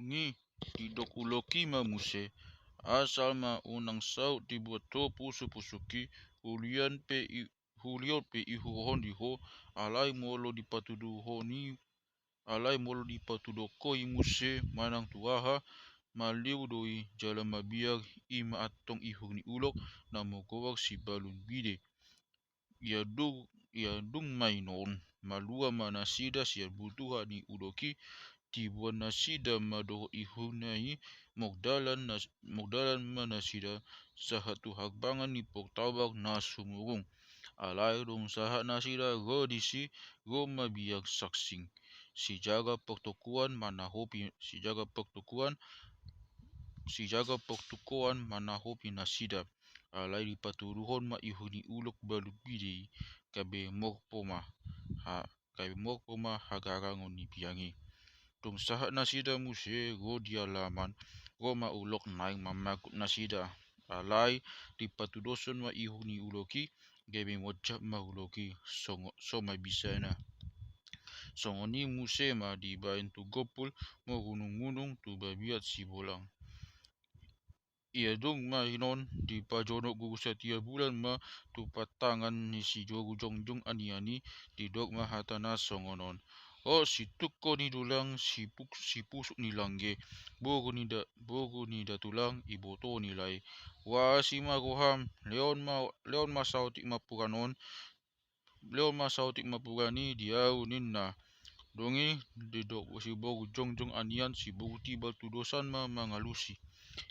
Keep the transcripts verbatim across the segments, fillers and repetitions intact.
Ngi, didok ulok i ma muse, asal ma unang saut dibuat ho pusupusuk i, hulion pe i, hulion pe ihurohon di ho, alai molo dipatuduhon i, alai molo dipatuduhon ho i muse manang tu aha, maliu do i jala mabiar. I ma antong ihur ni ulok na mogowar sibalun bide. Ia dung, ia dung ma i non, malua ma nasida sian butuha ni ulok i, tibuan nasida ma dohot ihurna i, mogdalan nas-, mogdalan ma nasida sahat tu harbangan ni portawar na sumurung. Alai dung sahat nasida ro disi, ro ma biar saksing. Sijaga portokuan manahopi, sijaga portokuan, sijaga portokuan manahopi nasida. Alai dipatuduhon ma ihur ni ulok balun bide i, gabe morpo ma, ha, gabe morpo ma hagarangon ni biang i. Dung sahat nasida muse ro di alaman, ro ma ulok naeng mamangkut nasida. Alai dipatudoshon ma ihur ni ulok i, gabe monjak ma ulok i, songo-, so mabisana. Songon i muse ma dibaen tu gompul, marunungunung tu babiat sibolang. Ia dung ma i non dipajonok guru Satia Bulan ma tu pantangan ni si boru jongjong anian i, didok ma hatana songon on. O, situngko ni dulang, sipuk-, sipusuk ni langge, boru ni da-, boru ni datulang, iboto ni lae. Uasi ma roham, lehon ma, lehon ma saotik ma puran on, lehon ma saotik ma puran i di ahu, ninna. Dung i didok si boru jongjong anian si boru tibal tudosan ma mangalusi.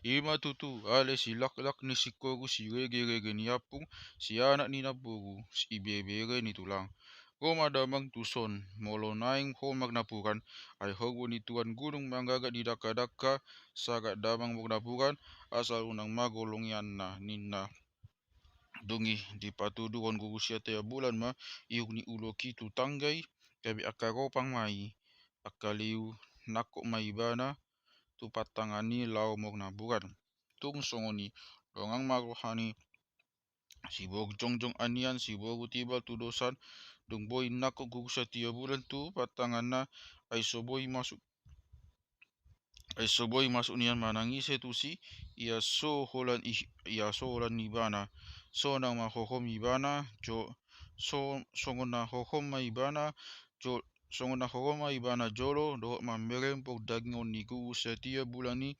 I ma tutu, ale silaklak ni singkoru, siregerege ni ampung, sianak ni namboru, si ibebere ni tulang. Ro ma damang tuson, molo naeng ho marnapuran, ai horbo ni tuan gunung manggagat di dangkadangka, sagat damang marnapuran, asal unang mago longianna, ninna. Dung i dipatuduhon guru Satia Bulan ma ihur ni ulok i tu tangga i, gabe angka ropang ma i, angka liu nangkok ma ibana tu pantangan i laho marnapuran. Tung songon i, longang ma roha ni si boru jongjong anian, si boru tibal tudosan, dung boi nangkok guru Satia Bulan tu pantanganna, ai so boi masuk, ai so boi masuk nian manang ise tusi, ia so holan i-, ia so holan ibana, so na ma hohom ibana, jo-, so, songon na hohom ma ibana, jo-, songon na hohom ma ibana jolo, dohot mambereng pordagingon ni guru Satia Bulan i,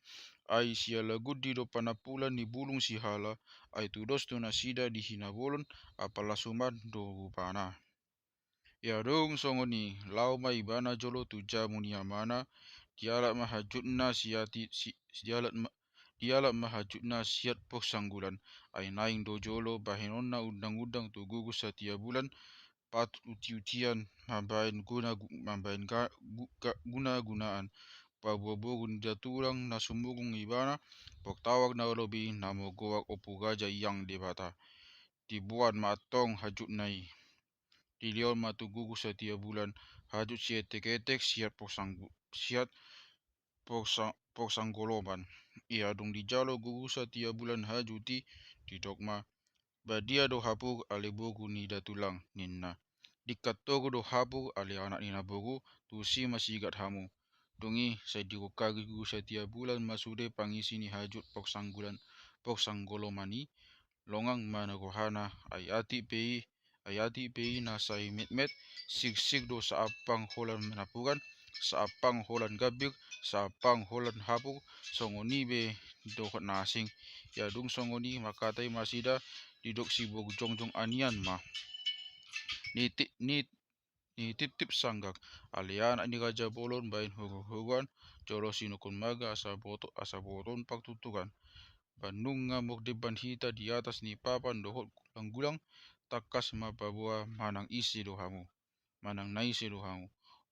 ai siala gundi do panampulan ni bulung sihala, ai tudos do nasida di hinabolon, apala suman do rupana. Ia dung songon i, laho ma ibana jolo tu jamu ni amana, dialap ma hajutna siati-, si-, dialap ma, dialap ma hajutna siat Porsanggulan, ai naeng do jolo bahenonna undang-undang tu guru Satia Bulan, patut uti-utian, mambaen guna-, mambaen ga-, gu-, ga-, guna-gunaan, paboa boru ni datulang na sumurung ibana, portawar na lobi na mogowar Ompu Raja Hyang Debata. Diboan ma antong hajutna i. Dilehon ma tu guru Satia Bulan hajut sietek-etek siat Porsanggu-, siat Porsa-, Porsanggoloman. Ia dung dijalo guru Satia Bulan hajut i, didok ma, badia do hapur ale boru ni datulang, ninna. Dingkan togu do hapur ale anak ni namboru, tusi masigat hamu. Dung i sai dihongkari guru Satia Bulan ma sude pangisi ni hajut Porsanggulan, Porsanggoloman i, longang ma na rohana, ai atik pe i, ai atik pe i na sai metmet, sirsir do saampang holan napuran, saampang holan gambir, saampang holan hapur, songon i be dohot na asing. Ia dung songon i mangkatai ma nasida, didok si boru jongjong anian ma. Niti-, nit-, nitiptip sanggar, ale anak ni raja bolon baen huruhuruan, jolo sinungkun marga asa boto-, asa botoon partuturan. Ba nunga mordemban hita di atas ni papan dohot gulang-gulang, tangkas ma paboa manang ise do hamu, manang na ise do hamu.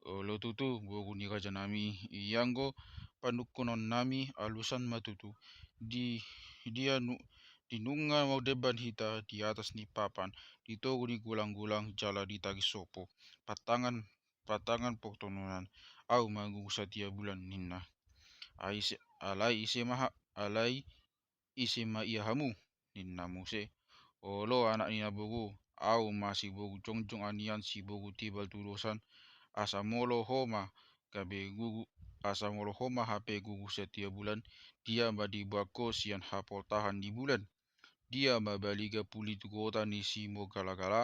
Olo tutu, boru ni raja nami, ianggo panungkunon nami alusan ma tutu. Di, dia nu-, di nunga mordemban hita di atas ni papan, di toru ni gulang-gulang jala di tagi sopo. Pantangan, pantangan portononan. Ahu ma guru Satia Bulan, ninna. Ai ise, alai ise ma ha-, alai ise ma ia hamu, ninna muse. Olo anak ni namboru, ahu ma si boru jongjong anian si boru tibal tudosan, asa molo ho ma gabe guru, Asa molo ho ma hape gogo satia bulan, dia ma diboan ho sian hapoltahan ni bulan? Dia ma baliga puli tu gota ni si mogala-gala?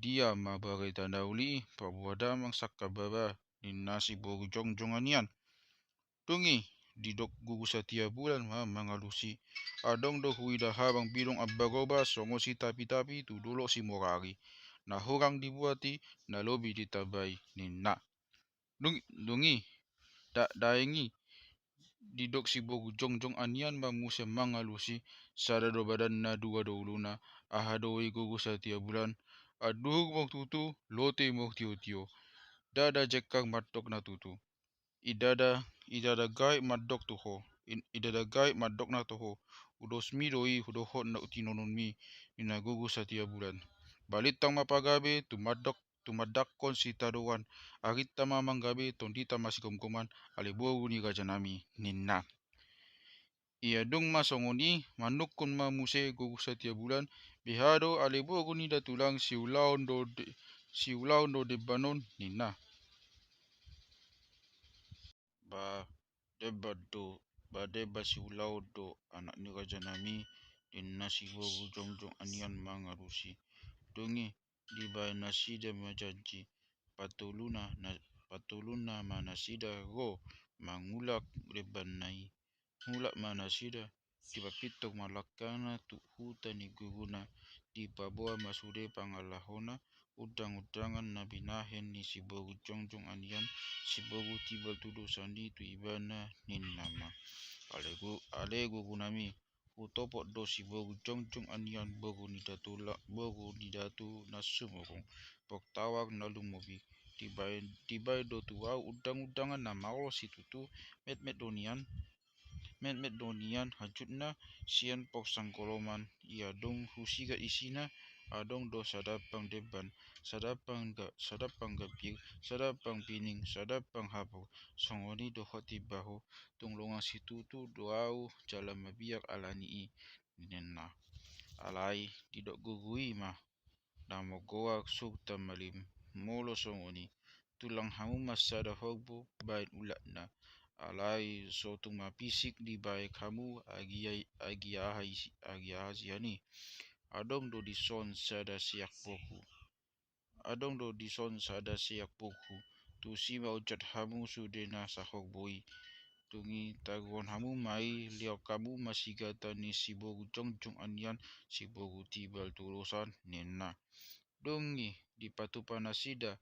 Dia ma barita na uli i, paboa damang sangkap baba, ninna si boru jongjong anian. Dung i didok gogo satia bulan ma mangalusi: Adong do huida habang bidong ambaroba songon si tapi-tapi tu dolok si morari, na hurang dibuati, na lobi ditambai, ninna. Dung, dung i da, daeng i didok si boru jongjong anian ma muse mangalusi: Sada do badanna, dua do uluna, aha do i gogo satia bulan? Anduhur mong tutu, lote mong tio-tio. Ndada jengkar mandok na tutu. Idada, idada gabe mandok tu ho, idada gabe mandok na tu ho. Udosmi do i hudohot na tinonunmi, ninna gogo satia bulan. Balintang ma pagabe tumandok, tumandakkon sitadoan. Arinta ma manggabe, tondita ma sigomgoman, ale boru ni rajanami, ninna. Ia dung ma songon i, manungkun ma muse gogo satia bulan: Beha do ale boru ni datulang, siulaon do de, siulaon do demban on, ninna. Ba demban do, ba demban siulaon do anak ni rajanami, ninna si boru jongjong anian mangalusi. Dung i dibaen nasida ma janji, patoluna, na, patoluna ma nasida ro mangulak dembanna i. Mulak ma nasida, dipapintor ma langkana tu huta ni guruna, dipaboa ma sude pangalahona, undang-undangan na binahen ni si boru jongjong anian, si boru tibal tudosan i tu ibana, ninna ma: Ale gu, ale gurunami, hutopot do si boru jongjong anian, boru ni datu la, boru ni datu na sumurung, portawar na lumobi. Dibaen, dibaen do tu au undang-undangan na maol situtu, metmet do nian, metmet do nian hanjutna sian porsanggoloman. Ia dung husigat isina, adong do sadampang demban, sadampang ga, sadampang gambir, sadampang pining, sadampang habur. Songon i dohot timbaho, tung longang situtu do au jala mabiar ala ni i, ninna. Alai didok gogo i ma: Na magoar surta malim, molo songon i, tulang hamu ma sada horbo baen ulatna. Alai so tung mapisik dibaen hamu agia, agia aha isi, agia aha sian i. Adong do dison sada siak boru. Adong do dison sada siak boru. Tusi ma ojat hamu sude na sahorbo i. Dung i taruhon hamu ma i, lehon hamu ma sigatan ni si boru jongjong anian, si boru tibal tudosan, ninna. Dung i dipatupa nasida,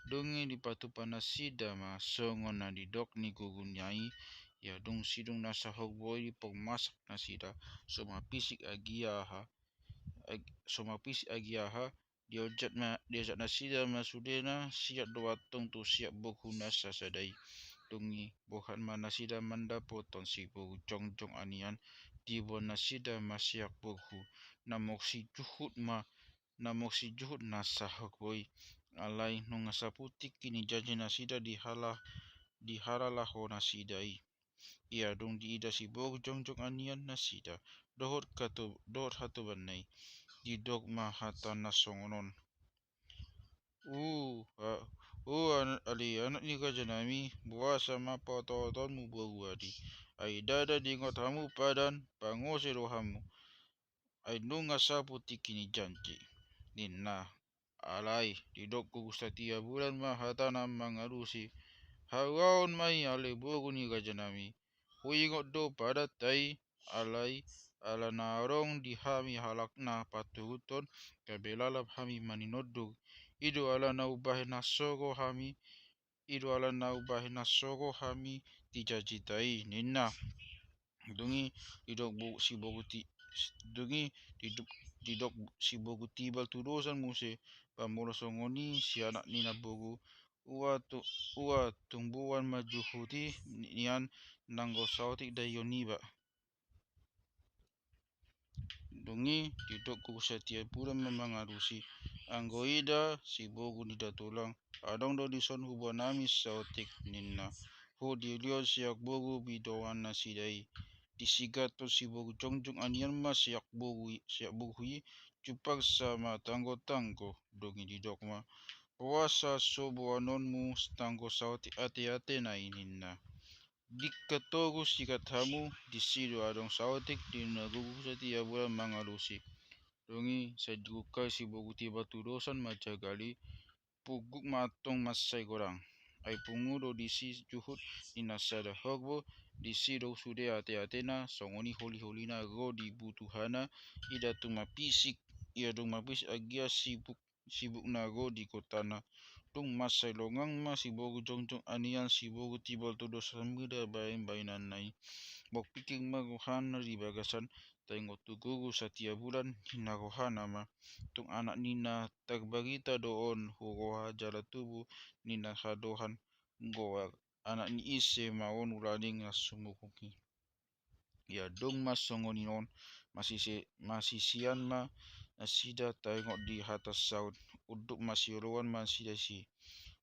dung i dipatupa nasida ma songon na didok ni guruna i. Ia dung sidung na sahorbo i dipormasak nasida, so mapisik agia aha, ag, so mapisik agia aha, diojat ma, diojat nasida ma sudena siak do antong tu siak boru na sasada i. Dung i borhat ma nasida mandapothon si boru jongjong anian, diboan nasida ma siak boru. Na mok sijuhut ma, na mok sijuhut na sahorbo i. Alai nunga saputik i ni janji nasida dihala, dihalalaho nasida i. Ia dung diida si boru jongjong anian nasida dohot kato, dohot hatobanna i, didok ma hata na songon on: O, a, o anak, ale anak ni rajanami, boasa ma paoto-otoonmu boru adi? Ai ndada diingot hamu padan, pangose do hamu. Ai nunga saputik i ni janji, ninna. Alai didok gogo satia bulan ma hatana mangalusi: Hauraon ma i ale boru ni rajanami. Huingot do padanta i, alai ala na adong di hami halak na paturuthon, gabe lalap hami maninondur. I do ala na umbahen na so ro hami, i do ala na umbahen na so ro hami di janjita i, ninna. Dung i didok bo, si boru ti, dung i didok, didok si boru tibal tudosan muse: Ba molo songon i si anak ni namboru, ua tu, ua tung boan ma juhut i nian, nanggo saotik daion iba. Dung i didok gogo satia bulan ma mangalusi: Anggo ida si boru ni datulang, adong do dison huboan hami saotik, ninna. Ho dilehon siak boru bidoan nasida i. Disigathon si boru jongjong anian ma siak boru i, siak boru i, jumpang sama tanggo-tanggo. Dung i didok ma: Boasa so boanonmu tanggo saotik ate-atena i, ninna. Dingka togu sikat hamu, disi do adong saotik di na gogo Satia Bulan mangalusi. Dung i sai digungkai si Bogu Tibal Tudosan manjagali, pungguk ma antong mansai godang. Ai pungu do disi juhut ninna sada horbo, disi do sude ate-atena, songon i holi-holina ro di butuhana, ida tung mapisik, ia dung mapisik anggiat sibuk sibuk na ro di kotana. Dung mansai longang ma si Bogu Jongjong Anian, si Bogu Tibal Tudosan mida baen-baenanna i. Mok pikir ma rohana di bagasan, taingot tu gogo Satia Bulan, ninna rohana ma. Tung anak ni na tarbarita do on, huroha jala tubu ni na hadohan goar. Anak ni ise ma on ulaning na sumurung i. Ia dung ma songon i on, masise-, masisian ma nasida taingot di hata saut, unduk masioloan ma nasida disi.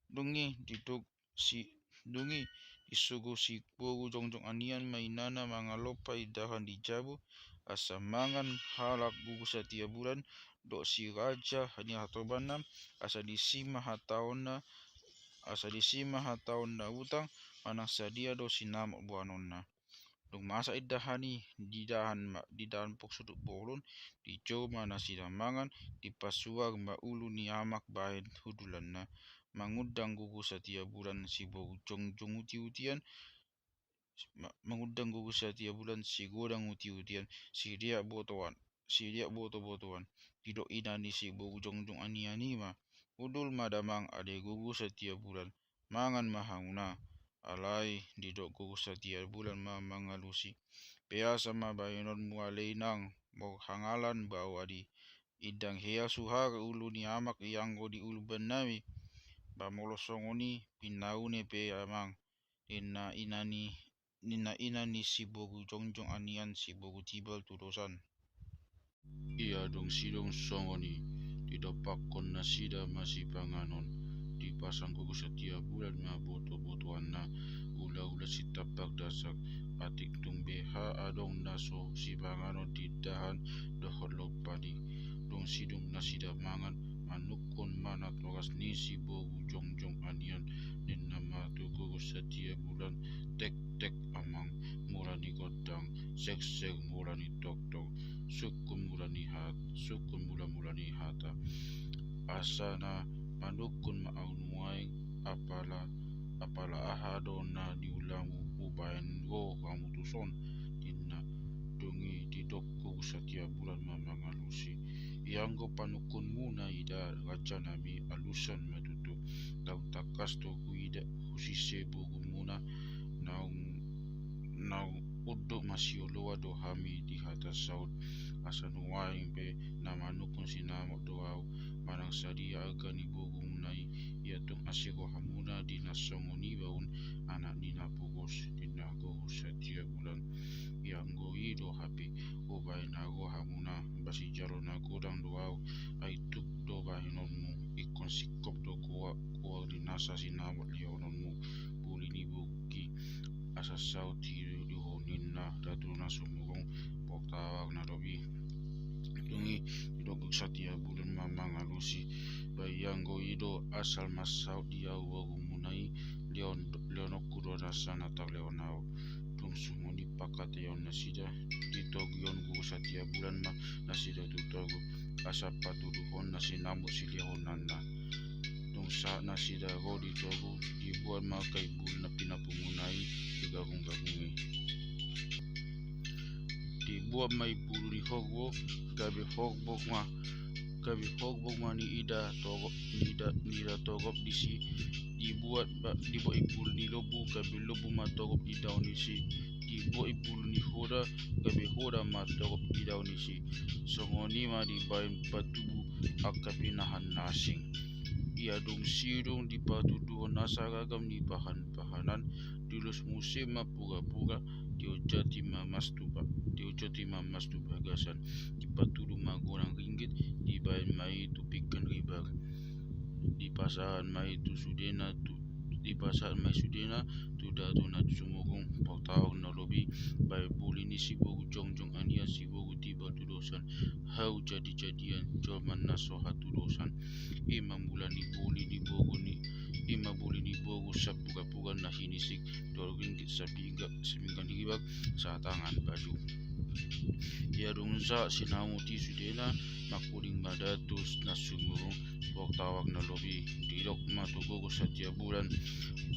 Dung i didok si, dung i disuruh si Bogu Jongjong Anian ma inana mangalompa indahan di jabu, asa mangan halak gogo Satia Bulan, dohot si raja ni hatobanna, asa disi ma hataonna, asa disi ma hataonna utang, manang sadia do sinamot boanonna. Dung masak indahan i, didahan ma, didahan pok sudut bolon, dijou ma nasida mangan, dipasuar ma ulu ni amak bahen hundulanna, mangundang gogo Satia Bulan si Bogu Jongjong Uti-utian, ma-, mangundang gogo Satia Bulan si godang uti-utian, si riak botoan, si riak boto-botoan. Didok ina ni si Bogu Jongjong Anian i ma, hundul ma damang ale gogo Satia Bulan, mangan ma hamuna. Alai didok gogo Satia Bulan ma mangalusi, beasa ma baenonmu ale inang, mok hangalan bau adi. Indang hea suhar ulu ni amak ianggo di uluban nami. Ba molo songon i, pinnaune pe amang, ninna ina ni, ninna ina ni si Bogu Jongjong Anian, si Bogu Tibal Tudosan. Ia dung sidung songon i, didompakkon nasida ma sipanganon, dipasang gogo Satia Bulan ma boto-botoanna, ula-ula sitambak dasak, atik tung beha adong na so sipanganon didahan dohot lompan i. Dung sidung nasida mangan, manungkun ma natoras ni si Bogu Jongjong Anian, ninna ma tu gogo Satia Bulan, tek-tek amang mula ni gondang, sek-sek mula ni toktok, sungkun mula ni hat-, sungkun mula-mula ni hata. Asa na manungkun ma ahu nuaeng, apala, apala aha do na niulamu hubaen ro hamu tuson, ninna. Dung i didok gogo Satia Bulan ma mangalusi, ianggo panungkunmuna i da raja nami, alusan ma tutu. Dang tangkas do huida husise bogumuna, naung, naung unduk masioloan do hami di hata saut. Asa nuaeng pe na manungkun sinamot do ahu, manang sadia arga ni bogumuna i, ia tung asi rohamuna di na songon i baun, anak ni na pogos, ninna gogo Satia Bulan. Ianggo i do hape hubaen na ro hamuna, ba sijalo na godang do ahu, ai tuk do bahenonmu, ingkon singkop do goar, goar ni nasa sinamot lehononmu, buli ni boguk i, asa saut hidup di ho ninna, datu na sumurung, portawar na lobi. Dung i didok gogo Satia Bulan ma mangalusi, ba ianggo i do asal ma saut di ahu bogumuna i, lehon, lehononku do nasa na tarlehon ahu. Dung songon i pangkataion nasida, ditoguhon gogo Satia Bulan ma nasida tu togu, asa patuduhon na sinamot silehonanna. Dung sahat nasida ro di togu, dibuat ma angka imbul na pinapumuna i di gabung-gabung i. Dibuat ma imbulu ni horbo, gabe horbo ma, gabe horbo ma niida togop, niida, niida togop disi. Dibuat ba, dibuat imbulu ni lombu, gabe lombu ma togop di daon disi. Dibuat imbulu ni hoda, gabe hoda ma togop di daon disi. Songon i ma dibaen patubu angka pinahan na asing. Ia dung sidung dipatuduhon nasa ragam ni bahan-bahanan, diulos muse ma pura-pura, diojati ma mas tu ba-, diojati ma mas tu bagasan, dipatudu ma godang ringgit, dibaen ma i tu pinggan ribar. Dipasahat ma i tu sudena, tu, dipasahat ma i sudena tu datu na sumurung, portawar na lobi, baen buli ni si Bogu Jongjong Anian, si Bogu Tibal Tudosan, hau jadi-jadian, jolma na so hatudosan. I ma mula ni buli ni bogu ni I ma boli ni boru sapugapugan na hinisik, dua ringgit sapinggan, sapinggan ribak, satangan baju. Ia dung sahat sinamot i sudena, mangkuling ma da tu na sumurung, boktawak na lobi. Didok ma tu gogo satia bulan,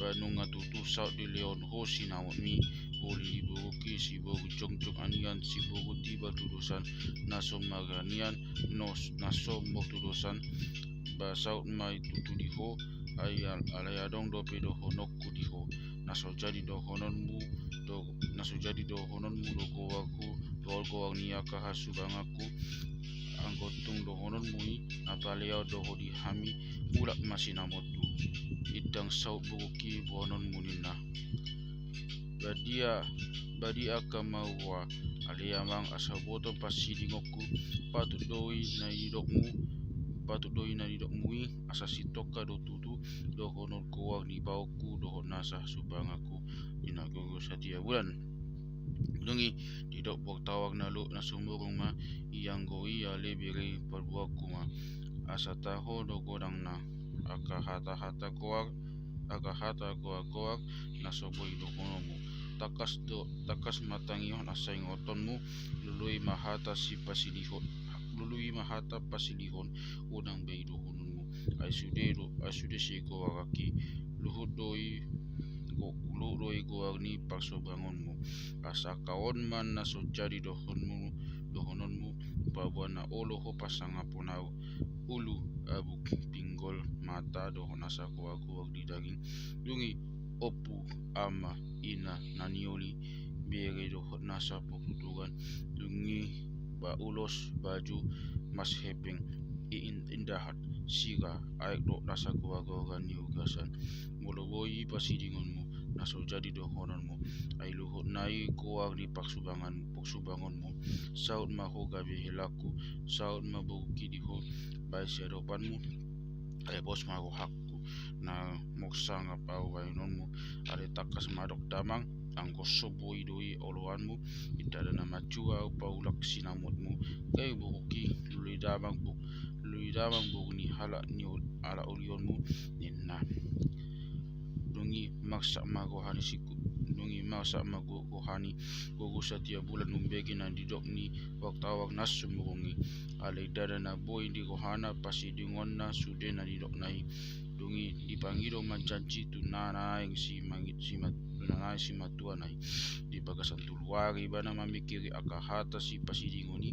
ba nunga tutu saut dilehon ho sinamotmi, boli ni boruki, siboru jongjong anian, siboru tibal tudosan, na so maranian, na so mok tudosan, ba saut ma i tutu di ho, ai alai adong dope dohononku di ho. Na so jadi dohononmu do, na so jadi dohononmu do goarhu, dohot goar ni angka hasubanganku, anggo tung dohononmu i, na paleao do ho di hami, mulak ma sinamothu. Indang saut boruki boanonmu ninna. Badia, badia angka maruroa, ale amang asa boto pasidingonku, patut do i na nidokmu, patut do i na nidokmu i, asa sitongka do tutu dohonon goar ni baoku dohot nasa hasubanganku, ninna gogo satia bulan. Dung i didok boktawak na lo na sumurung ma, ianggo i ale bere paduanku ma, asa taho do godangna angka hata-hata goar, angka hata goar-goar na so boi dohononmu. Tangkas do, tangkas ma tangihon asa ingotonmu, lului ma hata sipasilihon, lului ma hata pasilihon, unang be i dohononmu. Ai sude do, ai sude sigoaraki, luhut do i, go-, luhut do i goar ni parsubangonmu. Asa angka on ma na so jadi dohononmu, dohononmu, paboa na olo ho pasangapon au, ulu, abuk, pinggol, mata dohot nasa goar-goar di daging. Dung i ompu, ama, ina, na nioli, bere dohot nasa ponghuturan. Dung i ba ulos, baju, mas hepeng, i in-, indahan, sira, aek dohot nasa goar-goar ni ugasan. Molo boi pasidingonmu, na so jadi dohononmu, ai luhut nai goar ni parsubangan, parsubangonmu. Saut ma ho gabe helangku, saut ma boruki di ho, baen siadopanmu, ai pos ma rohangku, na mok sangap au baenonmu. Ale tangkas ma dok damang, anggo so boi do i oloanmu, indada na mansua au paulak sinamotmu, gabe boruki, lului damang bo-, lului damang boru ni halak ni ol-, halak olionmu, ninna. Dung i marsak ma roha ni siku-, dung i marsak ma go-, roha ni gogo satia bulan umbege na nidok ni boktawak na sumurung i. Alai ndada na boi di rohana pasidingonna sude na nidokna i. Dung i dipangido ma janji tu na naeng si mangit-, si mat-, tu na naeng simatuana i. Di bagasan tolu ari ibana mamingkiri angka hata sipasidingon i.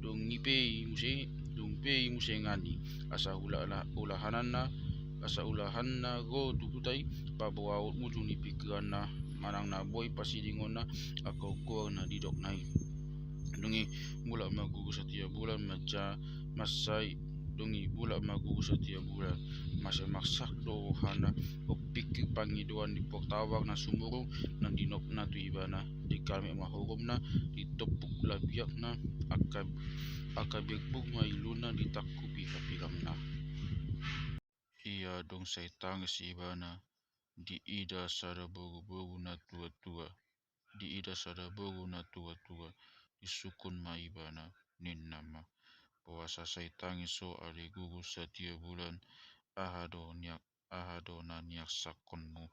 Dung i pe i muse, dung pe i muse ngani. Asa ula-, ula-, ulahananna, asa ulahanna ro tu huta i, paboa on ujung ni pingkiranna, manang na boi pasidingonna angka goar na nidokna i. Dung i mulak ma gogo satia bulan mansa-, mansai, dung i mulak ma gogo satia bulan. Masa marsak do rohana, ompik pangidoan ni boktawak na sumurung, na nidokna tu ibana, di kalmek ma horomna, di tompuk labiakna, angka, angka berbuk ma iluna, di tangkup i hapirangna. Ia dung sai tangis ibana, diida sada boruboru na tuatua, diida sada boru na tuatua, disungkun ma ibana, ninna ma. Boasa sai tangis ho ale gogo satia bulan, aha do niak, aha do na niarsakkonmu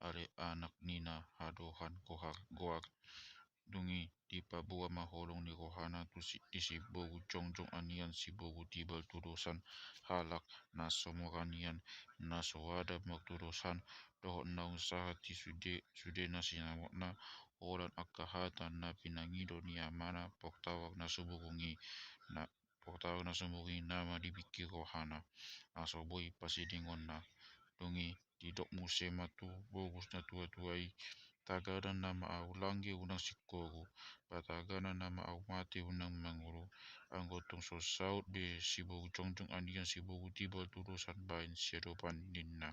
ale anak ni na hadohan goar, goar. Dung i dipaboa ma holong ni rohana tu si, di siboru jongjong anian, siboru tibal tudosan, halak na so maranian, na so adong martudosan, dohot naung sahat i sude, sudena sinamotna, holan angka hata na pinangido ni amana boktawak na sumurung i, na boktawak na sumurung i nama dipingkiri rohana, na so boi pasidingonna. Dung i didok muse ma tu boru na tuatua i, tagana nama au, lang ge unang singkoru, ba tagana nama au, mate unang mangolu, anggo tung so saut be siboru jongjong anian, siboru tibal tudosan baen siadopan, ninna.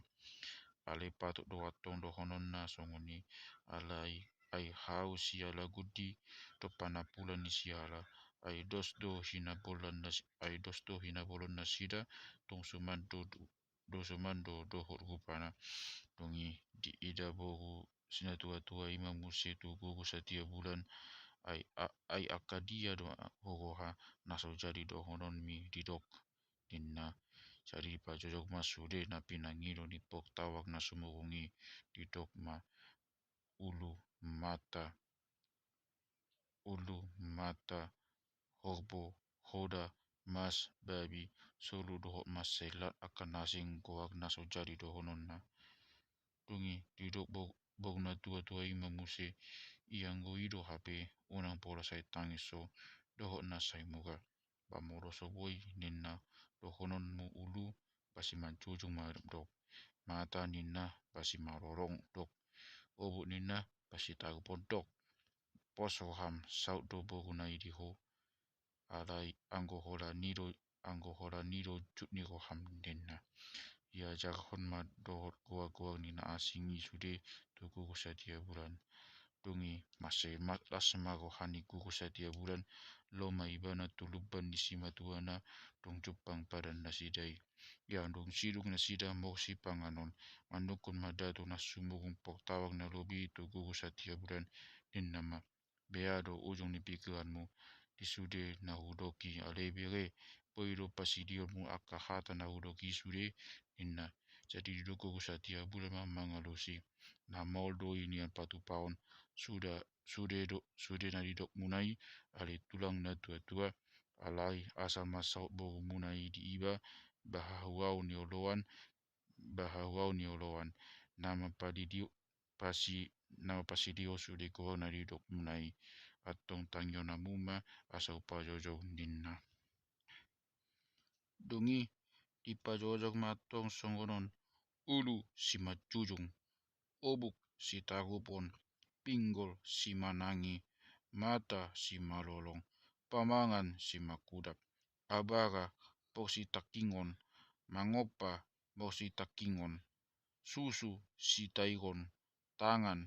Ale patut do antong dohononna songon i, alai ai hau siala gundi, dompak napulan ni siala, ai dos do hinabolon nasi-, ai dos do hinabolon nasida, tung suman do, do suman do dohot rupana. Dung i diida boru si na tuatua i ma muse tu gogo satia bulan, ai a-, ai angka dia do huroha na so jadi dohononmi didok, ninna. Jadi dipajojok ma sude na pinangido ni pok tawang na sumurung i, didok ma: Ulu, mata, ulu, mata, horbo, hoda, mas, babi, solu dohot mansai lat angka na asing goar na so jadi dohononna. Dung i didok bo-, boru na tuatua i ma muse: Ia anggo i do hape, unang pola sai tangis ho dohot na sai mura. Ba molo so boi ninna dohononmu ulu, ba simanjujung ma dok. Mata ninna, ba simalolong dok. Obuk ninna, ba sitarup dok. Pos roham, saut do boru na i di ho. Alai anggo holan i do, anggo holan i do jut ni roham ninna. Diajarhon ma dohot goargoar ni na asing i sude tu Guru Satia Bulan. Dung i mansai ma-, las ma roha ni Guru Satia Bulan, ro ma ibana tu lumban ni simatuana, dung jumpang padan nasida i. Ia dung sidung nasida molo sipanganon, manungkun ma datu na sumurung pok tawang na lobi tu Guru Satia Bulan, ninna ma: Bea do ujung ni pikiranmu di sude na hudok i, alai bere, boi do pasidionmu angka hata na hudok i sude, ninna. Jadi didok Guru Satia Bulan ma mangalusi: Na maol do i nian patupaon suda, sude do, sude na didokmuna i, ale tulang na tuatua. Alai asa ma saut borumuna i di iba, ba hahuaon ni oloan, ba hahuaon ni oloan, na mapadidio, pasi, na mapasidio sude goar na didokmuna i. Antong tangihononmu ma asa hupajojok, ninna. Dung i dipajojok ma antong songon on: ulu, simanjujung, obuk, sitarupon, pinggol, simanangi, mata, simalolong, pamangan, simakudap, abara, pok sitangkingon, mangompa, pok sitangkingon, susu, sitairon, tangan,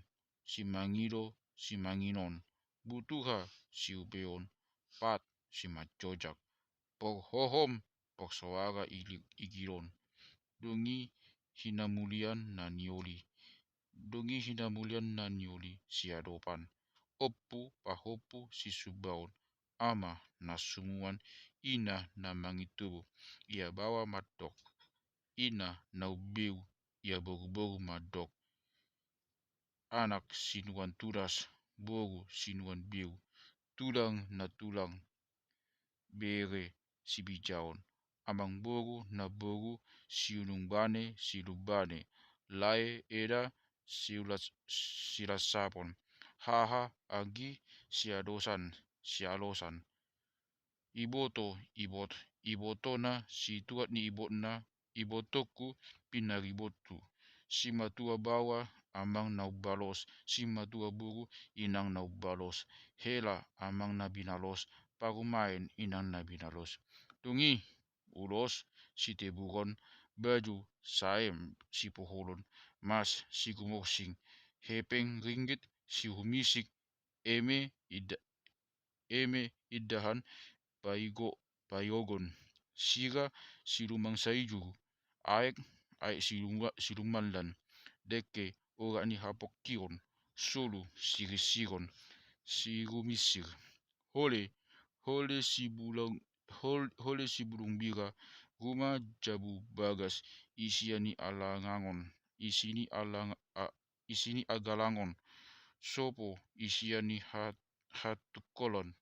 simangido, simanginon, butuha, siupeon, pat, simanjojak, pok hohom, pok soara, ili-, igilon. Dung i hinamulian na nioli. Dung i hinamulian na nioli, siadopan. Ompu, pahompu, sisumbaon. Ama na sumuan, ina na mangintubu. Ia baoa mandok, ina na umbeu. Ia boruboru mandok, anak sinuan tudas, boru sinuan beu, tulang na tulang, bere sibinjaon, amangboru na boru, siulungbane, silumbane, lae, eda, siulas-, silasapon, haha, anggi, siadosan, sialosan, iboto, ibot, ibotona, situat ni ibotna, ibotongku, pinaribothu, simatua baoa, amang na umbalos, simatua boru, inang na umbalos, hela, amang na binalos, parumaen, inang na binalos. Dung i ulos, siteburon, baju, saem, sipoholon, mas, sigumorsing, hepeng, ringgit, sihumisik, eme, ida-, eme, indahan, paigo-, paiogon, sira, silumang saijur, aek, aek siluma-, silumallan, dengke, orak ni hapongkion, solu, sirisiron, sirumisir, hole, hole sibulung, hol-, hole sibulung bira, ruma jabu bagas, isi ni alangangon, isi ni alang-, a-, isi ni agalangon, sopo, isi ni ha-, hatungkolon,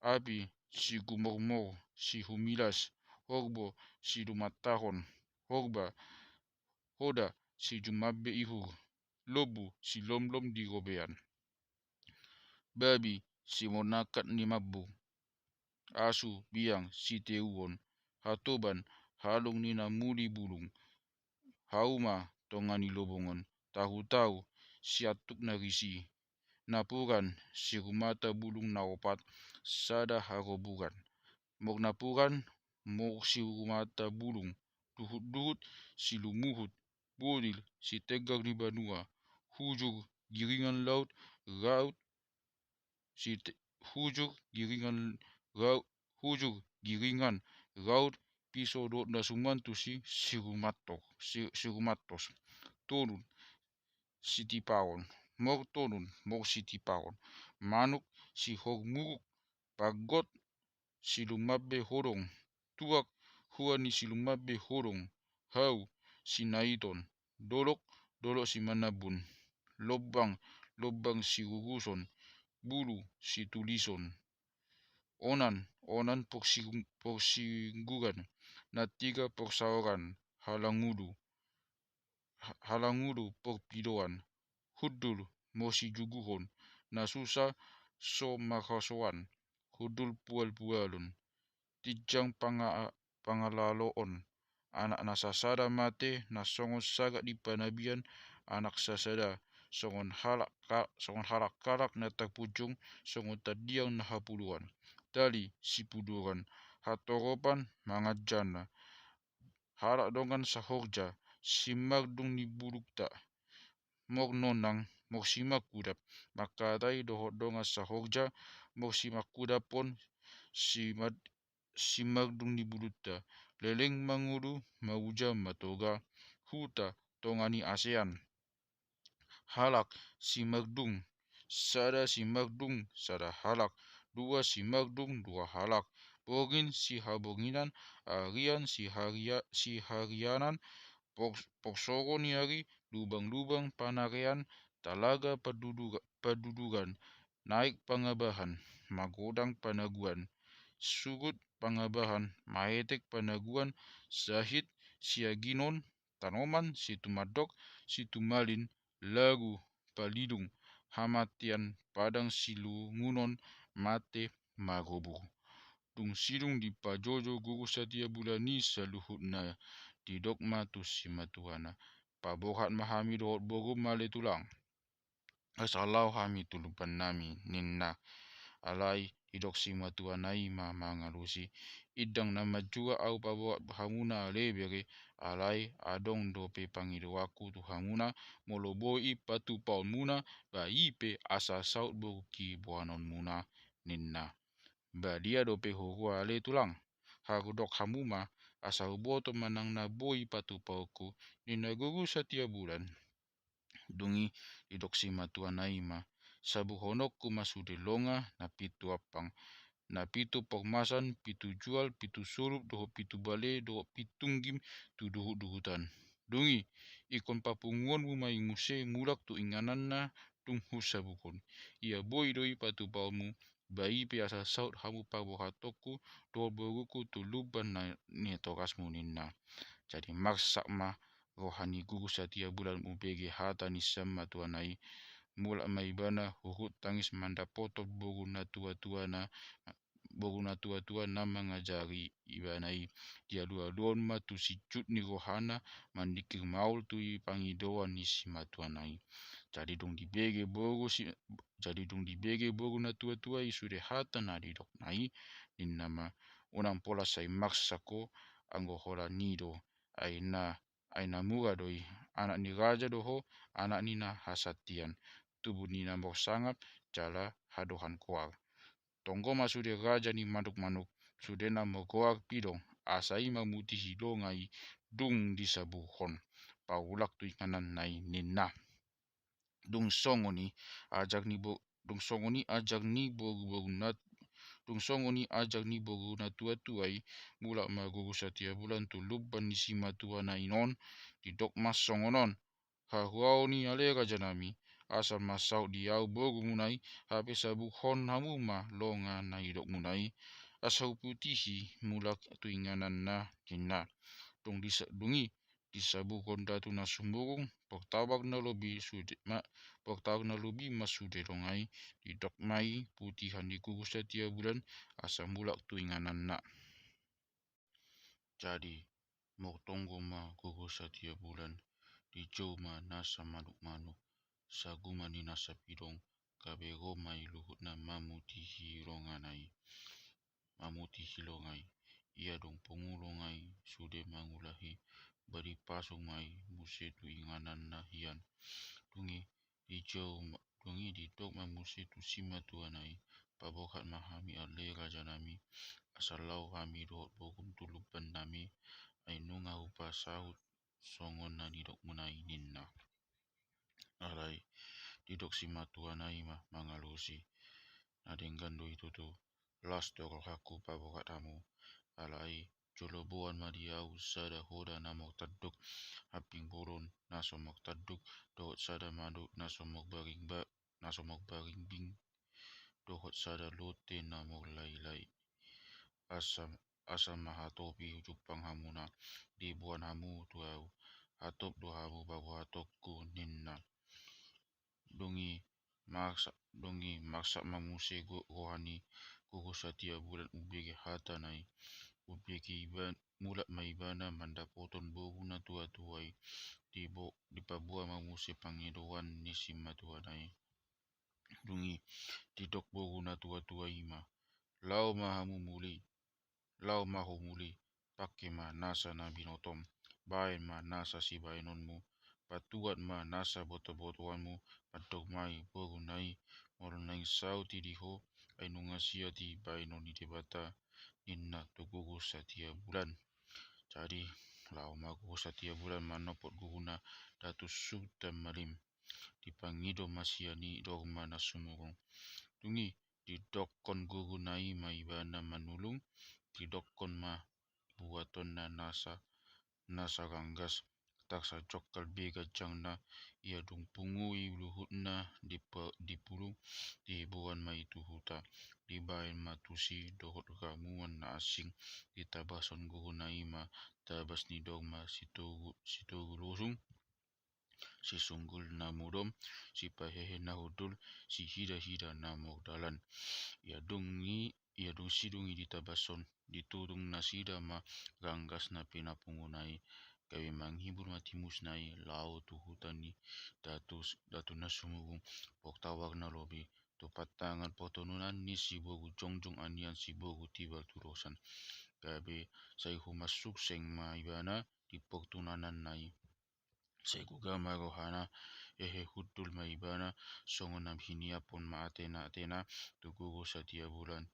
api, sigumormor, sihumilas, horbo, silumantahon, horba, hoda, sijumambe ihur, lombu, silomlom di robean, babi, simonangkat ni mambung, asu, biang, siteuon, hatoban, halong ni na muli bulung, hauma, tonga ni lobongon, tahutahu, siantuk na risi, napuran, sirumata bulung na opat, sada haroburan, mok napuran, mok sirumata bulung, duhutduhut, silumuhut, bodil, sitenggang ni banua, hujur, giringan laut, raut, site-, hujur, giringan, rau-, hujur, giringan, raut, piso dohot na sumuan tusi, sirumatto-, si-, sirumattos, tonun, sitipaon, mok tonun, mok sitipaon, manuk, sihormuruk, panggot, silumambe hodong, tuak, Tua ni silumambe hodong, hau sinaiton, dolok, dolok simanambun, lombang, lombang siguguson, bulu situlison, onan, onan porsi-, porsinggungan, na tiga porsaoran, halangulu, ha-, halangulu porpidoan, hundul mosijuguhon, na susa so marhasoan, hundul pualpualon, tinjang panga-, pangalaloon, anak na sasada mate, na songon sagat ni panabian, anak sasada, songon halak ka-, songon halak-halak na tarpunjung, songon tandiang na hapuluan, tali sipuduran, hatoropan manganjana, halak dongan sahorja, simardung ni bulungta, mor nonang, mor simangkudap, mangkatai dohot dongan sahorja, mor simangkudapon, simad-, simardung ni bulungta, leleng mangolu, mauja matoga, huta tonga ni asean. Halak simardung, sada simardung, sada halak, dua simardung, dua halak, borngin sihabornginan, arian siharia-, siharianan, pos-, porsoro ni ari, lubang-lubang panarean, talaga paduduga-, padudugan, naek pangabahan, magodang panaguan, sugut pangabahan, maetek panaguan, sahit siaginon, tanoman situmandok, situmalin, lagu palidung, hamatean, padang silungunon, mate marobur. Dung sidung dipajojo guru satia bulan i saluhutna, didok ma tu simatuana: Paborhat ma hami dohot borungmu ale tulang, asa laho hami tu lubannami, ninna. Alai didok simatuana i ma mangalusi: Indang na manjua ahu paborhat hamuna ale bere, alai adong dope pangidoanku tu hamuna, molo boi patupaonmuna, ba i pe asa saut borungki boanonmuna, ninna. Badia dope huroha ale tulang, hudok hamu ma, asa huboto manang na boi patupaonku, ninna guru satia bulan. Dung i didok simatuana i ma: Sabuhononku ma sude longa na pitu ampang, na pitu pormasan, pitu jual, pitu solup, dohot pitu bale, dohot pitu gim tu duhutduhutan. Dung i, ingkon papunguonmu ma i muse mulak tu ingananna dung husabuhon. Ia boi do i patupaonmu, ba i pe asa saut hamu paborhatonku dohot borungku tu lumban na nitogasmu, ninna. Jadi marsak ma roha ni guru satia bulan umbege hata ni simatuana i. Mulak ma ibana huhut tangis mandapothon boru na tuatuana, boru na tuatua na mangajari ibana i. Dialualuhon ma tu sijut ni rohana, mandingkir maol tu i pangidoan ni simatuana i. Jadi dung dibege boru si-, jadi dung dibege boru na tuatua i sude hata na didokna i, ninna ma: Unang pola sai marsak ho, anggo holan i do, ai na, ai na mura do i, anak ni raja do ho, anak ni na hasantian, tubu ni na marsangap, jala hadohan goar. Tonggo ma sude raja ni manukmanuk, sude na margoar pidong, asa i mamutihi longa i dung disabuhon paulak tu ingananna i, ninna. Dung songon i ajar ni bo-, dung songon i ajar ni boruboru na, dung songon i ajar ni boru na tuatua i, mulak ma guru satia bulan tu lumban ni simatuana i non, didok ma songon on: Hahuaon i ale rajanami, asa ma saut di ahu borumuna i, hape sabuhon hamu ma longa na nidokmuna i, asa huputihi mulak tu ingananna, ninna. Dung disa-, dung i disabuhon datu na sumurung, portabak na lobi sude ma, portabak na lobi ma sude longa i, didok ma i putihan ni guru satia bulan, asa mulak tu ingananna. Jadi martonggo ma guru satia bulan, dijou ma nasa manukmanuk, saguman ni nasa pidong, gabe ro ma i luhutna mamutihi longana i, mamutihi longa i. Ia dung pungu longa i sude mangulahi, ba dipasu ma i muse tu ingananna hian. Dung i dijou ma-, dung i didok ma muse tu simatuana i: Paborhat ma hami ale rajanami, asa laho hami dohot borum tu lumbannami, ai nunga hupasaut songon na nidokmuna i, ninna. Alai didok simatuana i ma mangalusi: Na denggan do i tutu, las do rohangku paborhat hamu, alai jolo boan ma di ahu sada hoda na mok tanduk, hamping bolon na so mok tanduk, dohot sada madok na so mok baring ba-, na so mok baring bing, dohot sada lote na mok lailai. Asa, asa ma hatopi jumpang hamuna, diboan hamu tu ahu, hatop do hamu paboatonku, ninna. Dung i maksa, dung i maksa ma muse go-, goha ni gogo Satia Bulan umbege hata na i. Umbege iba-, mulak ma ibana mandapothon boru na tuatua i. Dibo-, dipaboa ma muse pangidoan ni simatua na i. Dung i didok boru na tuatua i ma: Laho ma hamu muli, laho ma ho muli, pangke ma nasa na binotom, baen ma nasa sibaenonmu, patuat ma nasa botobotoanmu, mandok ma i boru na i, molo naeng saut i di ho, ai nunga siat i baenon ni Debata, ninna tu gogo Satia Bulan. Jadi laho ma gogo Satia Bulan manopot guruna Datu Sutan Malim. Dipangido ma sian i dogma na sumurung. Dung i didokkon guruna i ma ibana manulung, didokkon ma buatonna nasa, nasa ganggas, tangkas jongkal be ganjangna. Ia dung pungu i luhutna dipa-, dipulung, diboan ma i tu huta, dibaen ma tusi dohot ramuan na asing, ditabason guruna i ma tabas ni dogma: Sitogu, Sitogu Losung, Sisunggul na modom, Sipahehe na hundul, Sihidahida na mok dalan. Ia dung i, ia dung sidung i ditabashon, ditudung nasida ma ganggas na pinapunguna i, gabe manghibur ma timusna i laho tu huta ni Datu, Datu na sumurung, Pok Tawar na Lobi, tu pantangan potonunan ni Siboru Jongjong Anian Siboru Tibal Tudosan. Gabe sai humasukseng ma ibana di portunananna i. Sai goga ma rohana, hehe hundul ma ibana, songon na hiniaphon ma atenaatena tu gogo Satia Bulan.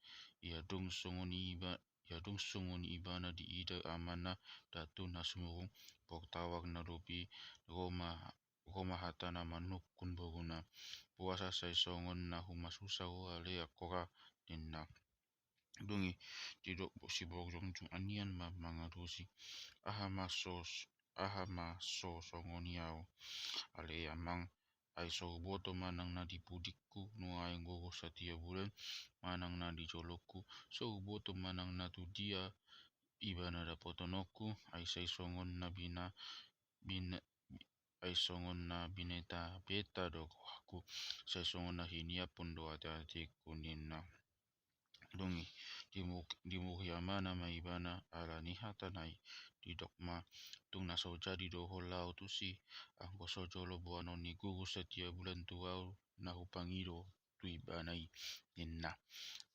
Ia dung songon i iba-, ia dung songon i ibana diida amanna Datu na sumurung, Pok Tawar na Lobi, ro ma, ro ma hatana manungkun boruna: Boasa sai songon na humasusa ho ale angkora, ninna. Dung i didok Siboru Jongjong Anian ma mangalusi: Aha ma so, aha ma so songon i ahu, ale amang? Ai so huboto manang na di pudingku nuaeng gogo Satia Bulan, manang na di jolongku, so huboto manang na tu dia ibana dapotononku. Ai sai songon na bina-, bina-, ai songon na binetabeta do rohangku, sai songon na hiniaphon do ateateku, ninna. Dung i dimu-, dimuhi amana ma ibana ala ni hatana i. Didok ma: Tung na so jadi do ho laho tusi, anggo so jolo boanon ni gogo Satia Bulan tu ahu na hupangido tu ibana i, ninna.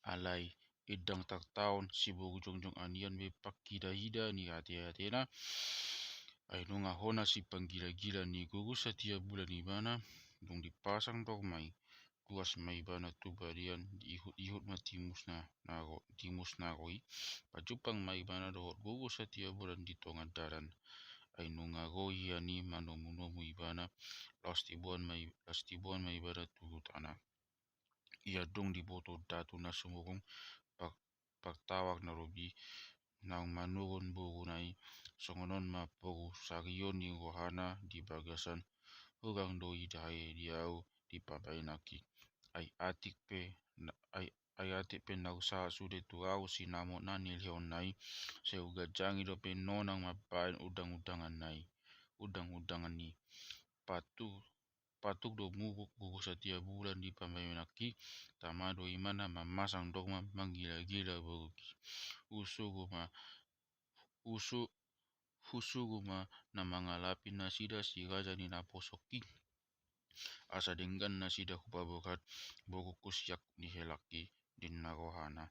Alai indang tartaon Siboru Jongjong Anian be panghidahida ni ateatena. Ai nunga hona sipanggilagila ni gogo Satia Bulan ibana. Dung dipasang dogma i, ruas ma ibana tu balian, diihutihut ma timusna na ro-, timusna ro i. Pajumpang ma ibana dohot gogo Satia Bulan di tonga dalan. Ai nunga ro ia ni manomunomu ibana, laos diboan ma i-, laos diboan ma ibana tu hutana. Ia dung diboto Datu na sumurung, Pok-, Pok Tawar na Lobi, naung manurun boruna i, songon on ma pogu sarion ni rohana di bagasan: Hurang do i dahe di ahu dipambahenanki. Ai atik pe na-, ai, ai atik pe naung sahat sude tu ahu sinamot na nilehonna i, sai huganjangi dope nonang mambahen undangundanganna i, undangundangan i. Patu-, patuk do muruk gogo Satia Bulan dipambahenanki, tama do imana mamasang dogma manggilagila borungki. Husugu ma, husu-, husugu ma na mangalapi nasida si raja ni naposongki, asa denggan nasida hupaborat borungku sian ni helangki, ninna rohana.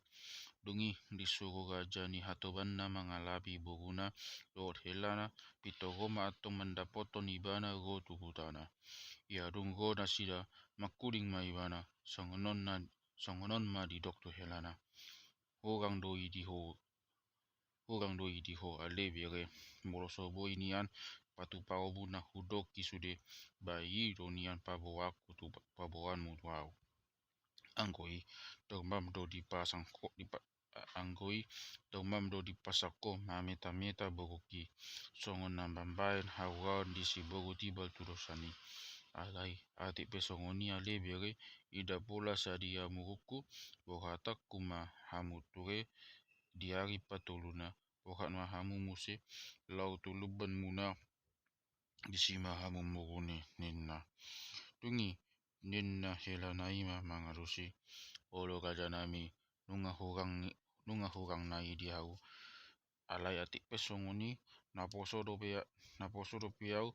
Dung i disuru raja ni hatobanna mangalapi boruna dohot helana, pintor ro ma antong mandapothon ibana ro tu hutana. Ia dung ro nasida, mangkuling ma ibana, songon on na, songon on ma didok tu helana: Hurang do i di ho, hurang do i di ho ale bere, molo so boi nian patupaonmuna hudok i sude, ba i do nian paboaonku tu, paboaonmu tu ahu. Anggo i, dogmam do dipasang ho-, dipa-, anggo i, domam do dipasangko mameta-meta borungki, songon na mambahen hauraon di siboru Tibal Tudosan i. Alai atik pe songon i ale bere, ida pola sadia murungku, borhatangku ma hamu ture, di ari patoluna, borhat ma hamu muse, laho tu lumban muna, disi ma hamu murune, ninna. Dung i, ninna helana i ma mangalusi, olo rajanami, nunga hurang ni, nunga hurang na i di ahu. Alai atik pe songon i, naposo dope, naposo dope ahu,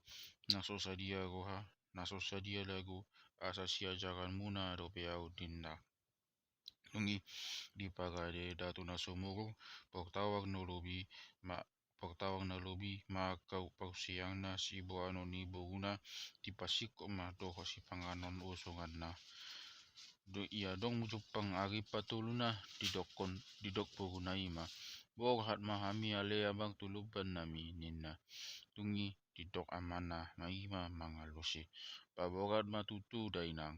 na so sadia roha, na so sadia lagu, asa siajaranmuna dope ahu, ninna. Dung i, diparade Datu Nasumurung, portawang na lobi, ma, portawang na lobi, mangkau parsiangna siboanon ni boruna, dipasingkop ma dohot sipanganon usunganna. Do, ia dung jumpang ari patoluna, didokkon, didok boruna i ma. Borhat ma hami ale amang tu lumbannami, ninna. Dung i, didok amana ma i ma mangalusi. Paborhat ma tutu dainang,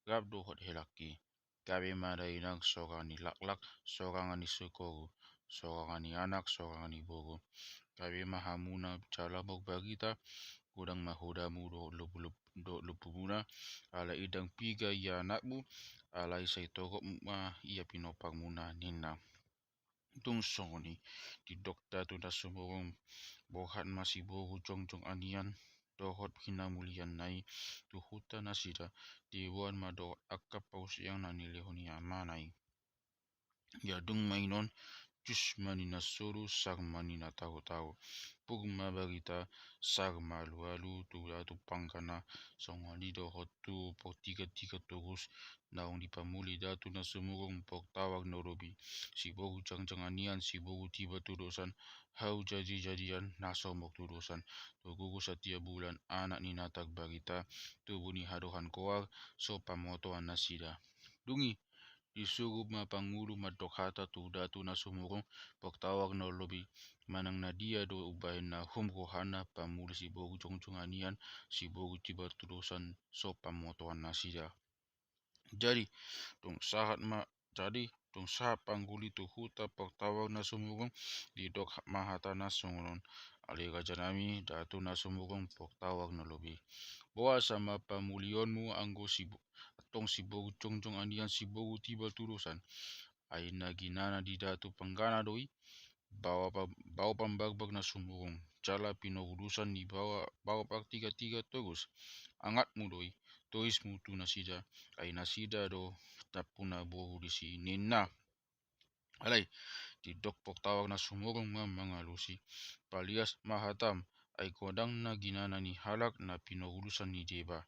rap dohot helangki. Gabe ma dainang sorangan ni laklak, sorangan ni sikoru, sorangan ni anak, sorangan ni boru. Gabe ma hamuna jala marbarita, godang ma hodamu dohot lombu-, lombu-, dohot lombumuna, alai ndang piga ia anakmu, alai sai torop ma ia pinomparmuna, ninna. Dung songon i, didok Datu Nasumurung, borhat ma siboru jongjong anian, dohot hinamulianna i, tu huta nasida, diboan ma dohot angka parsiang na nilehon ni amana i. Ia dung ma i non, jus ma ninna solu, sar ma ninna tahu-tahu. Pur ma barita, sar ma alu-alu, tu datu panggana, songon i dohot tu portiga-tiga torus, naung dipamuli Datu Nasumurung portawang na lobi, siboru jongjong anian, siboru Tibal Tudosan, hau jadi-jadian, na so martudosan, tu guru satia bulan, anak ni na tarbarita, tubu ni hadohan koar, so pamotoan nasida. Dung i, disuruh ma pangulu mandok hata tu Datu Nasumurung, portawang na lobi, manang na dia do umbahen na hum rohana pamuli siboru jongjong anian, siboru Tibal Tudosan, so pamotoan nasida. Jadi, dung sahat ma, jadi, dung sahat pangulu i tu huta portawang Nasumurung, didok ma hatana songon on. Ale rajanami, Datu Nasumurung portawang na lobi. Boasa ma pamulionmu anggo sibo-, antong siboru jongjong anian siboru Tibal Tudosan. Ai na ginana di datu panggana do i, baoa pa-, baoa pambarbag Nasumurung, jala pinoudusan ni baoa, baoa partiga-tiga torus. Angatmu do i, torismu tu nasida, ai nasida do nampuna boru disi, ninna. Alai, didok portawang Nasumurung ma mangalusi. Palias ma hatam, ai godang na ginana ni halak na pinoudusan ni deba.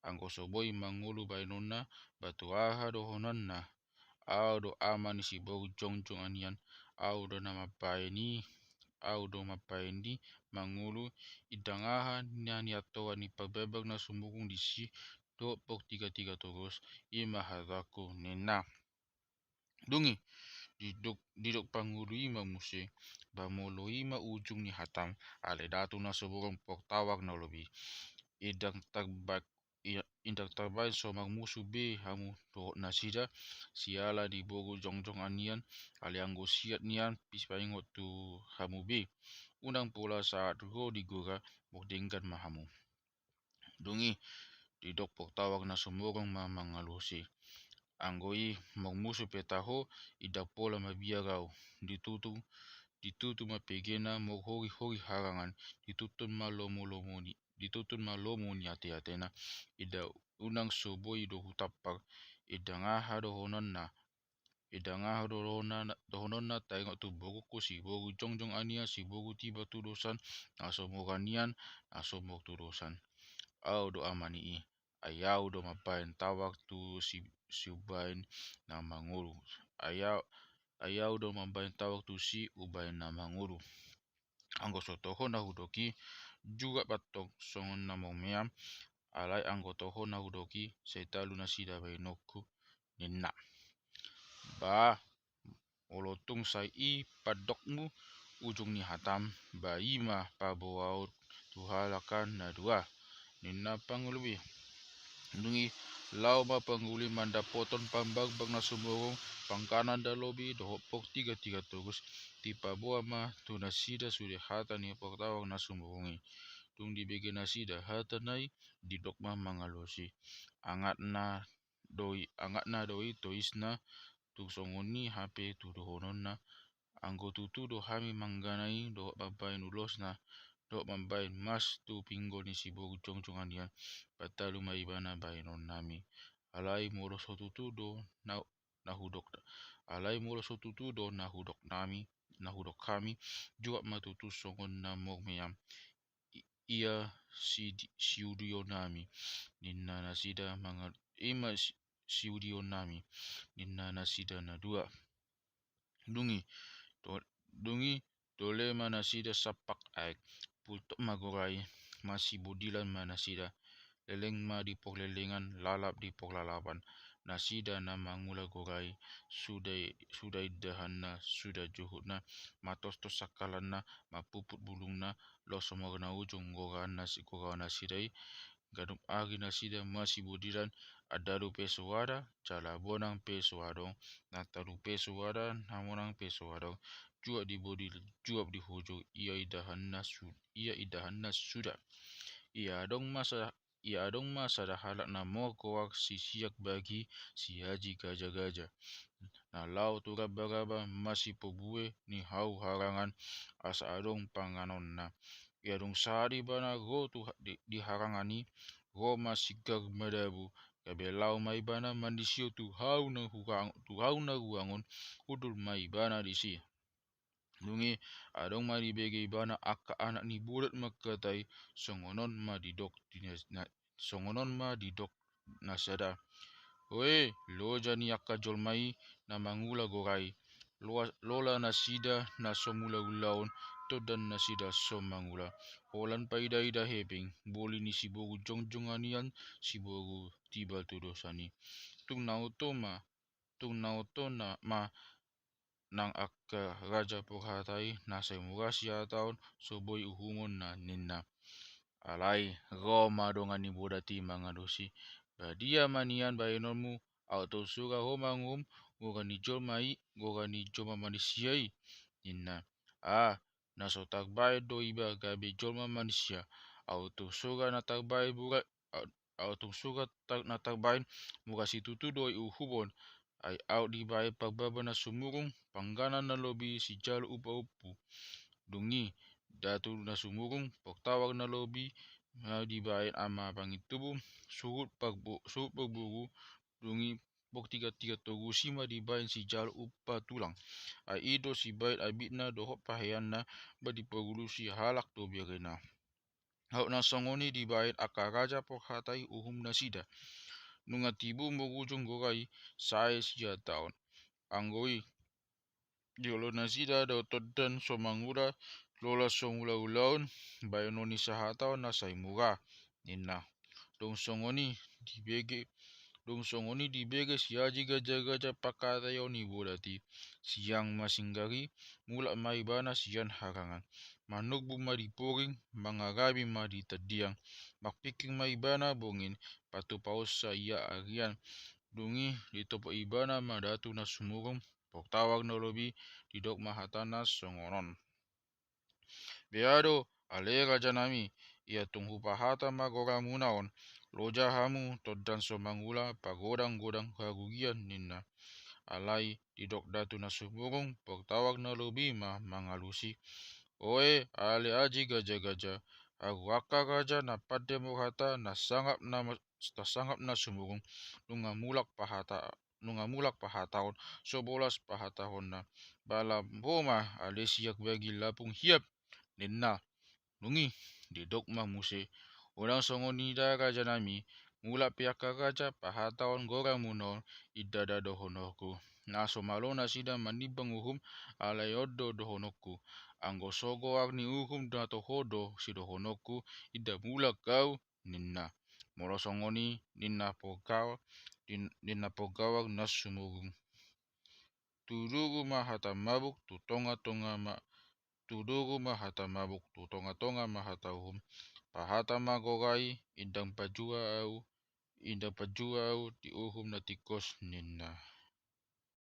Anggo so boi mangolu baenonna, ba tu aha dohononna. Au do ama ni siboru jongjong anian, au do na mambaen i, au do mambaen i mangolu, i ndang aha na niantoan ni parbarbag Nasumurung disi dohot portiga-tiga torus, i ma hatangku, ninna. Dung i, didok, didok pangulu i ma muse, ba molo i ma ujung ni hatam, ale Datu Nasumurung portawang na lobi. I ndang tarba-, i-, i ndang tarbaen so marmusu be hamu dohot nasida, siala ni boru jongjong anian, ale anggo siat nian, pis paingot tu hamu be. Unang pola sahat ro di gora, mardenggan ma hamu. Dung i, didok portawang Nasumurung ma mangalusi. Anggo i marmusu pe taho, i ndang pola mabiar au. Ditutu, ditutu ma pegena, marhori-hori harangan, dituntun ma lomo-lomo ni, dituntun ma lomo ni ate-atena. I ndang, unang so boi do hutampar, i ndang aha dohononna, i ndang aha dohononna, dohononna taingot tu borungku siboru jongjong anian, siboru Tibal Tudosan, na so maranian, na so martudosan. Au do ama ni i, ai au do mambaen tawar tu si, siumbaen na mangolu. Ai au, ai au do mambaen tawar tu siumbaen na mangolu. Anggo so toho na hudok i, jurat ma antong songon na marmeam, alai anggo toho na hudok i, sai talu nasida baenonku, ninna. Ba, olo tung sai i pandokmu ujung ni hatam, ba i ma paboaon tu halak an na dua, ninna pangulu i. Dung i, Laho ma pangguli mandapothon pambakbak na sumurung, pangkanan na lobi dohot pongkigankigan togus. Dipaboa ma tu nasida sude hata ni portawag na sumurung i. Dung dibege nasida hata na i, didok ma mangalusi: Angatna do i, angatna do i toisna, tung songon i hape tudohononna. Anggo tutu do hami manggana i dohot mambahen ulosna dohot mambahen mas tu pinggol ni siboru jongjong an i, patalu ma ibana bahenonnami. Alai molo so tutu do na, na hudok, alai molo so tutu do na hudok nami, na hudok hami, juat ma tutu songon na mormeam. I-, ia si-, siudionami, ninna nasida mangal-, ima si-, siudionami, ninna nasida na dua. Dung i, do-, dung i, dole ma nasida sampak aek, pultok ma gora i, masibodilan ma nasida, leleng ma di porlelengan, lalap di porlalapan. Nasida na mangula gora i, suda i-, suda indahanna, suda juhutna, matostos sangkalanna, mapuput bulungna, los so marnaujung goraanna si-, goraannasida i, ganup ari nasida masibodilan, andalu pe so ada, jala bonang pe so adong, na tolu pe so ada, na monang pe so adong, juap di bodi, juap di hujur, ia indahanna su-, ia indahanna suda. Ia adong ma sa-, ia adong ma sada halak na margoar si Siak Bagi, si Aji Gaja-gaja. Na laho tu raba-raba masipobue ni hau harangan, asa adong panganonna. Ia dung sahat ibana ro tu ha-, di, di harangan i, ro ma sigar madabu, gabe laho ma ibana mandisio tu hau na hurang-, tu hau na ruang on, hundul ma ibana disi. Dung i, adong ma dibege ibana angka anak ni Bodat mangkatai, songon on ma didok di na-, na-, songon on ma didok na sada. Oe, loja ni angka jolma i na mangula gora i. Loa-, lola nasida na so mula ulaon, tondan nasida so mangula. Holan paida-ida hepeng, boli ni siboru jongjong an i, siboru tibal tu dosan i. Tung na oto ma, tung na oto na ma nang angka raja porhata i, na sai mura sihataon, so boi uhumonna, ninna. Alai ro ma dongan ni Bodat i mangalusi: Badia ma nian bahenonmu, aut tung sura ho manguhum goran ni jolma i, goran ni jolma manisia i, ninna. A, na so tarbahen do iba gabe jolma manisia, aut tung sura na tarbahen mura-, aut, aut tung sura tar-, na tarbahen mura situtu do i uhumon, ai aut dibahen parbaba na sumurung, pangganan na lobi sijalo upa-umpu. Dung i, datu na sumurung, portawag na lobi, na dibahen ama pangintubu, suhut parbo-, suhut parboru, dung i portiga-tiga togu, si ma dibahen sijalo upa tulang. Ai i do sibahen abitna dohot paheanna, ba dipargulusi halak do berena. Aut na songon i dibahen angka raja porhata i uhum nasida. Nunga tibu marujung gora i, sae sihataon. Anggo i, jolo nasida do tondan so mangula, lola so mula ulaon, bahenon ni sahataon na sai mura, ninna. Dung songon i dibege, dung songon i dibege si Aji Gaja-gaja pangkataion ni Bodat i, sian ma singgari, mulak ma ibana sian harangan. Manurbu ma di poring, mangarami ma di tandiang. Marpingkir ma ibana bongin, patupaonsa ia arian. Dung i ditopot ibana ma datu na sumurung, portawag na lobi, didok ma hatana songon on. Bea do, ale rajanami, ia tung hupahata ma goramuna on, loja hamu tondan so mangula pagodang-godang harugian, ninna. Alai didok datu na sumurung, portawag na lobi ma mangalusi: Oe, ale Aji Gaja-gaja, ahu angka raja na pande marhata, na sangap na ma-, na sangap na sumurung, nunga mulak pahata, nunga mulak pahataon, so bolas pahatahonna. Balam ho ma, ale Siak Bagi lapung hiap, ninna. Dung i didok ma muse: Unang songon i da rajanami, mulak pe angka raja pahataon goramuna on, inda da dohononku. Na so malo nasida manimbang uhum, alai on do dohononku. Anggo so goar ni uhum na toho do sidohononku, inda mulak ahu, ninna. Molo songon i, ninna porgawag, nin-, ninna porgawag na sumurung. Tudoru ma hata mabuk tu tonga-tonga ma-, tudoru ma hata mabuk tu tonga-tonga ma hata uhum. Pahata ma gora i, indang pajua ahu, Inda pajual au di uhum na tingkos ninna.